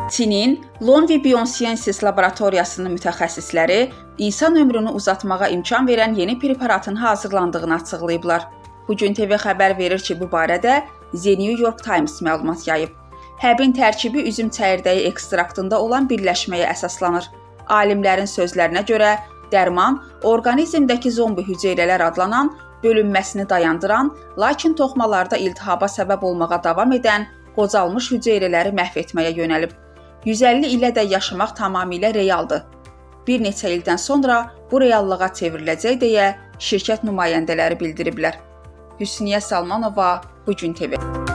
Çinin Lonvi Biosciences laboratoriyasının mütəxəssisləri insan ömrünü uzatmağa imkan verən yeni preparatın hazırlandığını açıqlayıblar. Bu gün TV xəbər verir ki, bu barədə The New York Times məlumat yayıb. Həbin tərkibi üzüm çəyirdəyi ekstraktında olan birləşməyə əsaslanır. Alimlərin sözlərinə görə dərman orqanizmdəki zombi hüceyrələr adlanan bölünməsini dayandıran, lakin toxumalarda iltihaba səbəb olmağa davam edən qocalmış hüceyrələri məhv etməyə yönəlib. 150 ilə də yaşamaq tamamilə realdır. Bir neçə ildən sonra bu reallığa çevriləcək deyə şirkət nümayəndələri bildiriblər. Hüsniyə Salmanova, Bu gün TV.